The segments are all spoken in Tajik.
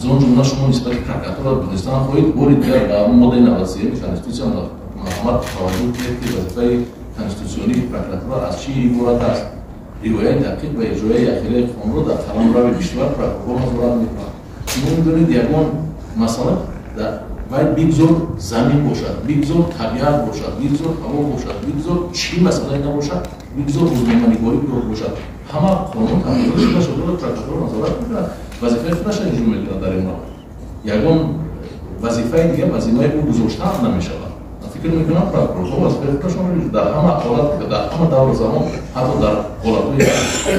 Аз он ҷумла шумо нисбати прокуратура донистан хоҳед, бори дигар ба моддаи 93 Конститутсия марҳамат таваҷҷӯҳ кунед, ки вазифаи конститутсионии прокуратура аз чӣ иборат аст. Риояи дақиқ ва иҷрои ахираи қонунро дар қаламрави кишвар прокурор назорат мекунад. Шумо медонед, ягон масъала вай бигзор замин бошад, бигзор табиат бошад, бигзор ҳаво бошад, бигзор чӣ масъалае набошад, бигзор рӯзноманигорӣ бошад, ҳама қонун тағйирот шуда шуда, прокуратура назорат мекунад, вазифаи худашро иҷро мекунад. Дар ин маврид ягон вазифаи дигар ба зиммаи ӯ гузошта намешавад. Ман фикр мекунам, прокурорҳо вазифаи худашонро дар ҳама ҳолат, дар ҳама давру замон, ҳатто дар ҳолатҳои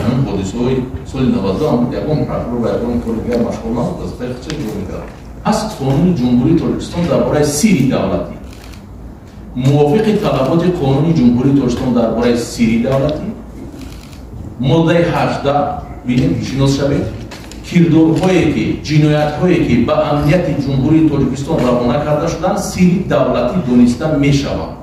ҳамин ҳодисаҳои соли 92 ҳам ягон прокурор ба ягон кори дигар машғул набуд, вазифаи худшо иҷро мекард. Аз Қонуни Ҷумҳурии Тоҷикистон дар бораи сирри давлатӣ, мувофиқи талаботи Қонуни Ҷумҳурии Тоҷикистон дар бораи сирри давлатӣ, моддаи 18, бинед, шинос шавед: кирдорҳое ки, ҷиноятҳое ки ба амнияти Ҷумҳурии Тоҷикистон равона карда шуданд, сирри давлатӣ дониста мешаванд.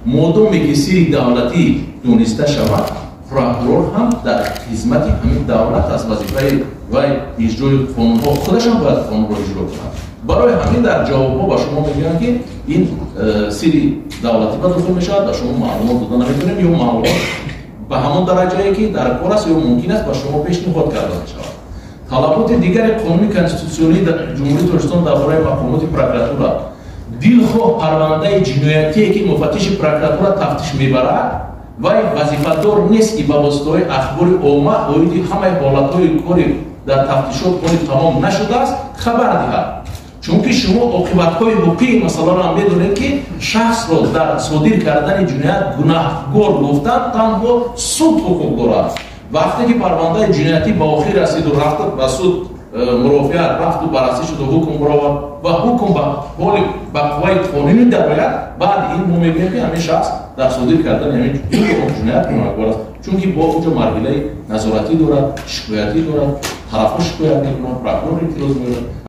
Модоме ки сирри давлатӣ дониста шавад, прокурор ҳам дар хизмати ҳамин давлат аст. Вазифаи вай иҷрои қонунҳо, худашам бояд қонунро иҷро кунад. Барои ҳамин дар ҷавобҳо ба шумо мегӯянд, ки ин сирри давлатӣ ба дохил мешавад, ба шумо маълумот дода наметавонем ё маълумот ба ҳамон дараҷае ки дар кор аст ё мумкин аст, ба шумо пешниҳод карда мешавад. Талаботи дигари қонуни конститутсионии Ҷумҳурии Тоҷикистон дар бораи мақомоти прокуратура: дилхоҳ парвандаи ҷиноятие ки муфаттиши прокуратура тафтиш мебарад, вай вазифадор нест, ки ба воситаҳои ахбори омма оиди ҳамаи ҳолатҳои кори дар тафтишот кори тамом нашудааст хабар диҳад. Чунки шумо оқибатҳои ҳуқуқии масъаларо медонед, ки шахсро дар содир кардани ҷиноят гунаҳгор гуфтан танҳо суд ҳуқуқ дорад. Вақте ки парвандаи ҷиноятӣ ба охир расиду рафт ба суд, мурофиат рафту баррасӣ шуду ҳукм баровард ва ҳукм ба ҳоли ба қувваи қонунӣ дарояд, баъди ин мо мебинем, ки ҳамин шахс дар содир кардани ҳамин ҷиноят гунаҳгор аст. Чунки бо онҷо марҳилаи назоратӣ дорад, шикоятӣ дорад, тарафҳо шикоят мекунанд, прокурор эътироз меорад.